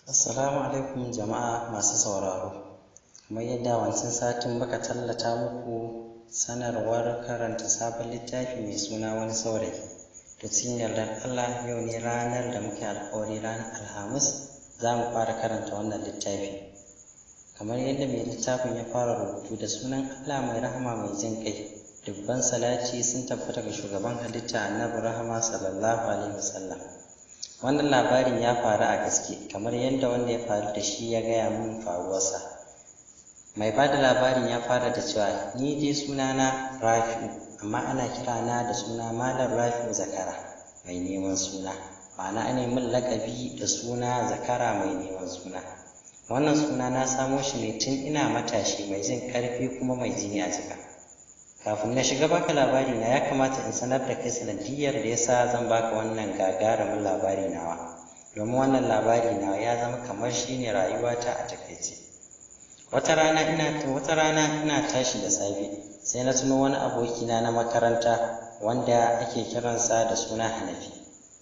Assalamu alaikum jama'a masu sauraro. Kamar yadda wancan satin muka tallata muku sanarwar karanta sabon littafi mai suna Wani Saurayi. To, cikin yardar Allah, yau ne ranar da muke alƙawari, ranar Alhamis za mu fara karanta wannan littafi. Kamar yadda mai littafin ya fara rubutu: "Da sunan Allah mai rahama mai jin ƙai, dubban salati sun tabbata ga shugaban halitta, Annabi rahama, sallallahu alaihi wasallam. Wannan labarin ya faru a gaske, kamar yadda wanda ya faru da shi ya gaya min faruwarsa." Mai ba da labarin ya fara da cewa: "Ni dai sunana Rafi'u, amma ana kirana da suna Malam Rafi'u Zakara mai neman suna, ma'ana ana min laƙabi da suna Zakara mai neman suna. Wannan suna na samo shi ne tun ina matashi mai jin ƙarfi kuma mai jini a jika. Kafin na shiga baka labari na, ya kamata in sanar da kai sanadiyyar da yasa zan baka wannan gagarumin labari nawa, domin wannan labari nawa ya zama kamar shine rayuwata a takaice. Wata rana ina tashi da safe, sai na tuno wani abokina na makaranta wanda ake kiransa da suna Hanafi.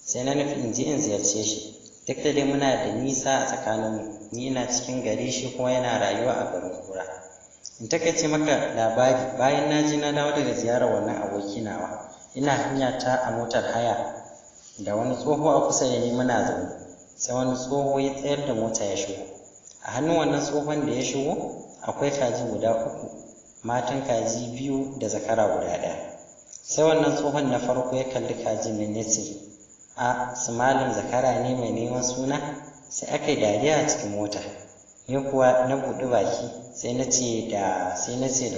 Sai na nufi in je in ziyarce shi, duk da dai muna da nisa a tsakaninmu, ni ina cikin gari, shi kuma yana rayuwa a garin Kura. In takaice maka labari, bayan na je na dawo daga ziyarar wannan aboki nawa, ina hanya ta a motar haya da wani tsoho a kusa da ni, muna zaune, sai wani tsoho ya tsayar da mota ya shigo. A hannun wannan tsohon da ya shigo akwai kaji guda uku, matan kaji biyu da zakara guda ɗaya. Sai wannan tsohon na farko ya kalli kajin nan ya ce, 'A su malam zakara ne mai neman suna?' Sai aka yi dariya a cikin mota. Ni kuwa na buɗi baki, sai na ce da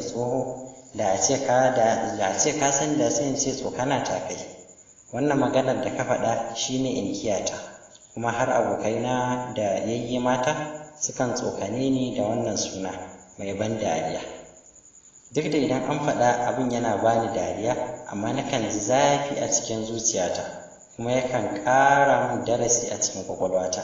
tsoho, da a ce ka san da sai in ce tsokana ta kai. Wannan maganar da ka faɗa shine inkiyata, kuma har abokaina da yayye mata sukan tsokane ni da wannan suna mai ban dariya. Duk da idan an faɗa abin yana bani dariya, amma nakan ji zafi a cikin zuciyata, kuma yakan ƙara min darasi a cikin ƙwaƙwalwata."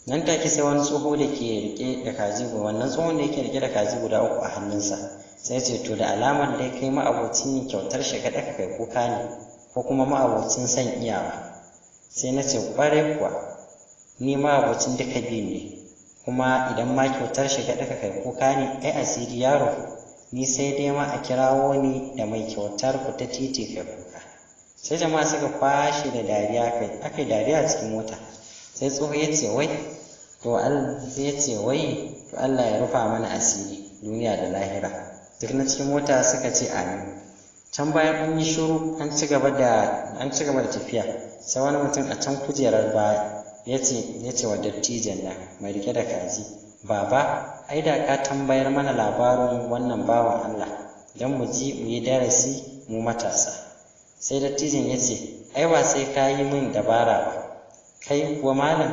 Nan take sai wani tsoho da ke riƙe da kaji, wannan tsohon da yake riƙe da kaji guda uku a hannunsa, sai ce: "To, da alamar dai kai ma'abocin yin kyautar shiga ɗaka kai kuka ne, ko kuma ma'abocin son iyawa." Sai na ce: "Ƙwarai kuwa, ni ma'abocin duka biyun ne. Kuma idan ma kyautar shiga ɗaka kai kuka ne, ai asiri ya rufu, ni sai dai ma a kirawo ni da mai kyautar fita titi kai kuka." Sai jama'a suka kwashe da dariya, kai aka yi dariya a cikin mota. Sai tsoho ya ce wai to ya ce wai to, Allah ya rufa mana asiri duniya da lahira." Duk na cikin mota suka ce amin. Can bayan an yi shiru, an ci gaba da tafiya, sai wani mutum a can kujerar baya ya ce wa dattijon nan mai rike da kaji: "Baba, ai da ka tambayar mana labarin wannan bawan Allah don mu ji mu yi darasi, mu matasa." Sai dattijon ya ce: "Ai ba sai ka yi min dabara ba. Kai kuwa malam,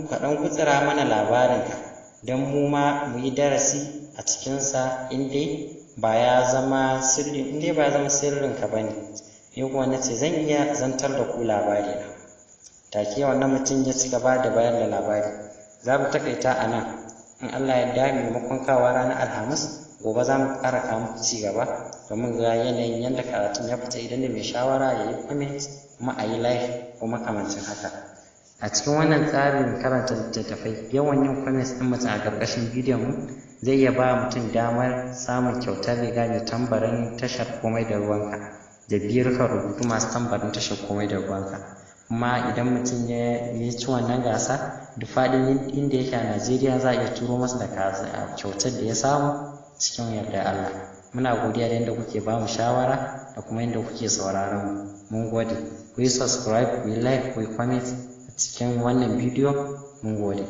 kaɗan gutsira mana labarinka don mu ma mu yi darasi a cikinsa, in dai ba ya zama sirri, in dai ba ya zama sirrinka ba ne." Ni kuwa na ce zan iya zantar da ku labarina. Take wannan mutum ya ci gaba da bayar da labari. Za mu takaita a nan. In Allah ya yarda, maimakon kawa ranar Alhamis, gobe za mu ƙara kawo muku ci gaba domin ga yanayin yadda karatun ya fita. Idan da mai shawara, ya yi comment, kuma a yi like ko makamancin haka. A cikin wannan tsarin karanta littattafai, yawan yin comments ɗin mutum a ƙarƙashin bidiyon mu zai iya ba mutum damar samun kyautar riga mai tambarin tashar Komai da Ruwanka da biyar rubutu masu tambarin tashar Komai da Ruwanka. Kuma idan mutum ya ci wannan gasa, duk faɗin inda yake a Najeriya za a iya turo masa da kyautar da ya samu cikin yardar Allah. Muna godiya da yadda kuke ba mu shawara da kuma yadda kuke sauraron mu. Mun gode. Ku yi subscribe, ku yi like, ku yi comment a cikin wannan bidiyo. Mun gode.